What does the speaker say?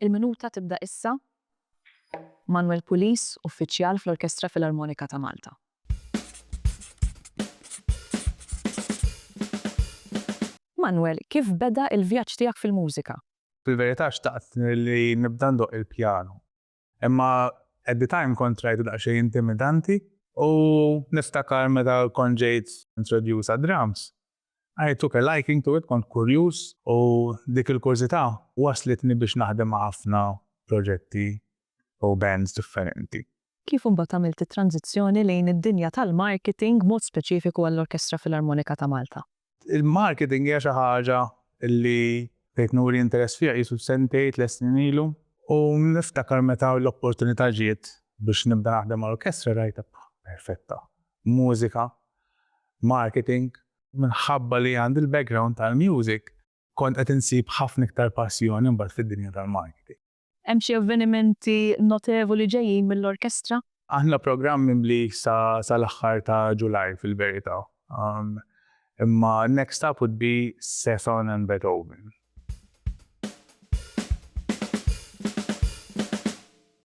Il-minuta tibda issa. Manuel Pulis, uffiċjal fl-Orkestra Filarmonika ta' Malta. Manuel, kif beda l-vjaġġ tiegħek fil-mużika? Fil-verità xtaqt li nibda ndoqq il-pjanu. Imma at the time kont rajtu daqsxejn intimidanti u niftakar meta kont ġejt introduced għad-drums, I took a liking to it, kont kurjuż u dik il-kurżità wasslitni biex naħdem ma' ħafna proġetti u bands differenti. Kif imbagħad għamilt it-tranżizzjoni lejn id-dinja tal-marketing b'mod speċifiku għall-Orkestra Filarmonika ta' Malta? Il-marketing hija xi ħaġa li bdejt nuri interess fiha qisu sentejn, tlett snin ilu u niftakar meta l-opportunità ġiet biex nibda naħdem mal-orkestra rajtha perfetta. Mużika, marketing, minħabba li għandi l-background tal-music kont qed insib ħafna iktar passjoni mbagħad fid-dinja tal-marketing. Hemm xi avvenimenti notevoli ġejjin mill-orkestra? Aħna programm mimli sa sal-aħħar ta' July fil-verità. Imma next up would be Sethon and Beethoven.